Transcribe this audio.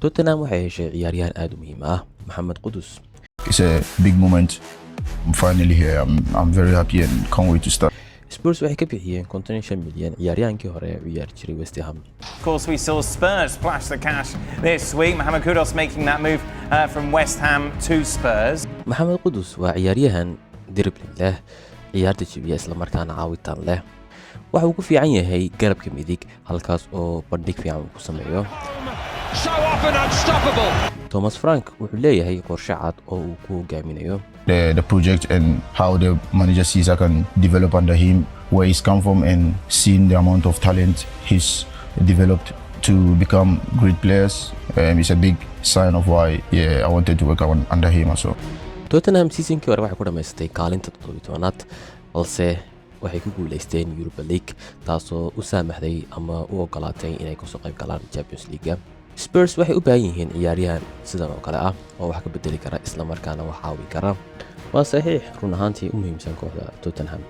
Tottenham waxay heshay ciyaaryahan aada u muhiim ah, Maxamed Qudus. It's a big moment. I'm finally here. I'm very happy and can't wait to start. Spurs waxay ka bixiyeen 55 milyan ciyaaryahaankii hore ee u ciyaari jiray West Ham. Of course, we saw Spurs splash the cash this week. Mohamed Kudus making that move from West Ham to Spurs. Maxamed Qudus waa ciyaaryahan dribbling leh, ciyaarta jebiya, islamarkaana caawitaan leh. Waxa uu ku fiican yahay garabka midig, halkaas oo bandhig fiican uu ku sameeyo. So often unstoppable. Thomas Frank wuxuu leeyahay qorshe cad oo uu ku hogaaminayo. The project and how the manager sees I can develop under him, where he's come from, and seeing the amount of talent he's developed to become great players. It's a big sign of why, yeah, I wanted to work on, under him as well. Tottenham seasonkii hore waxay ku dhammaysatay kaalinta 17aad, balse waxay ku guuleysteen Europa League, taasoo u saamaxday ama u ogolaatay inay kasoo qayb galaan Champions League. Spurs waxay u baahan yihiin ciyaaryahan sidan oo kale ah oo wax ka bedeli kara, islamarkaana wax caawin kara. Waa saxiix run ahaantii u muhiimsan kooxda Tottenham.